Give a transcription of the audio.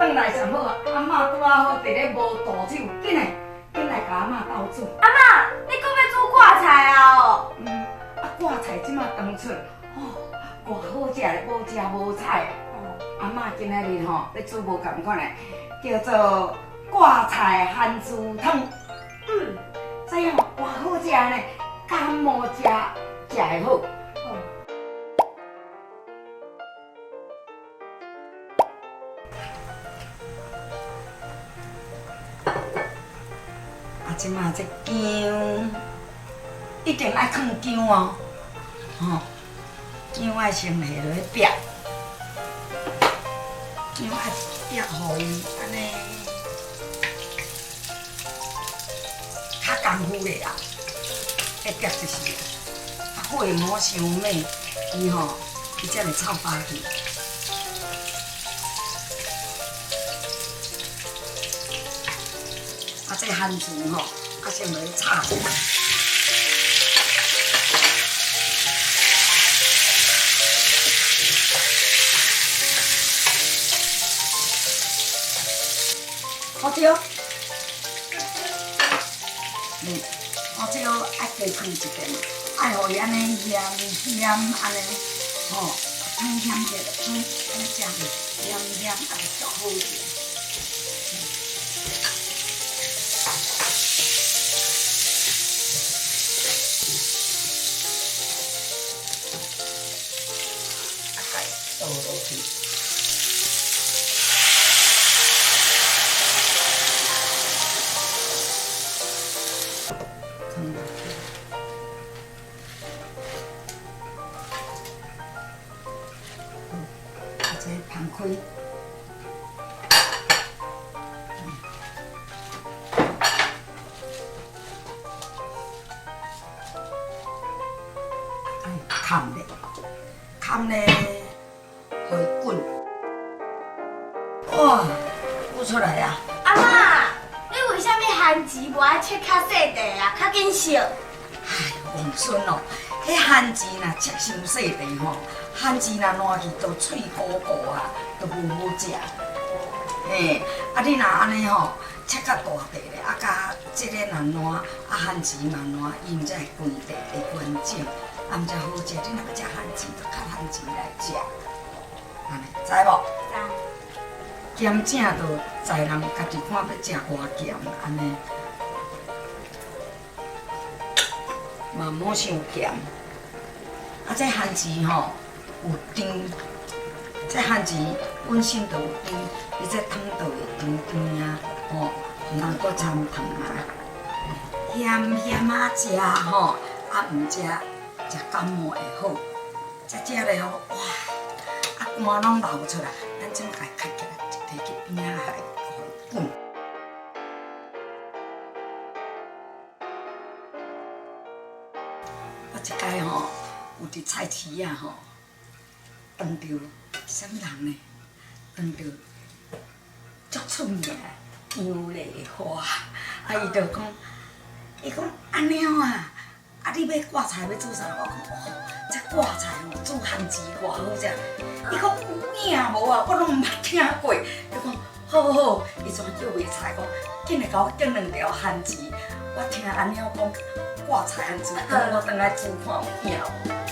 轉來上好，阿嬤拄仔好佇咧無助手，緊來，緊來共阿嬤鬥煮。阿嬤，你閣欲煮掛菜啊？哦。嗯，啊掛菜這馬當出，哦，偌好食咧，無食無菜。哦，阿嬤今仔日吼欲煮無仝款的，叫做掛菜番薯湯。嗯，知影無？偌好食呢，感冒食食會好。啊，這馬這薑一定愛放薑哦，吼，薑愛先下落去煸，薑愛煸予伊按呢較功夫的啦，愛煸就是。啊，火毋好傷猛，伊吼伊才會臭焦去。啊，這番薯吼，啊先落去炒。胡椒，嗯，胡椒愛加放一點，愛予伊按呢鹹鹹按呢，吼，湯鹹者就湯按呢食鹹鹹啊，就足好食。啊，共伊倒落去。放落去。啊，這芳開。愛崁咧，崁咧，予伊滾。哇，煮出來啊！阿嬤，你為啥物番薯無愛切較細塊啊？較緊熟。唉，王孫哦，彼番薯若切傷細塊吼，番薯若爛去就脆糊糊啊，就無好食。嘿，啊你若按呢吼，切較大塊咧，啊佮這個若爛，啊番薯嘛爛，伊毋才會規塊會完整，啊毋才好食。你若欲食番薯，就較番薯來食，按呢，知無？知。鹹正就在人家己看欲食偌鹹，按呢，嘛毋好傷鹹。啊，這番薯吼有甜，這番薯本身就有甜，伊這湯就會甜甜啊，吼，毋通閣摻糖啊。鹹鹹仔食吼，啊毋食食感冒會好。這食了哇，啊汗攏流出來，咱這馬共伊開起來，提去邊仔來予伊滾。我這擺吼有佇菜市仔吼，碰著啥物人呢？碰著足出名的楊麗花，啊伊就講，伊講阿娘啊，啊你欲掛菜欲煮啥？我講哦，這掛菜吼煮番薯偌好食。伊講有影無啊？我攏毋捌聽過。伊講好好好，伊怎叫賣菜講，緊來共我揀兩條番薯。我聽阿娘講掛菜番薯湯，我轉來煮看有影無。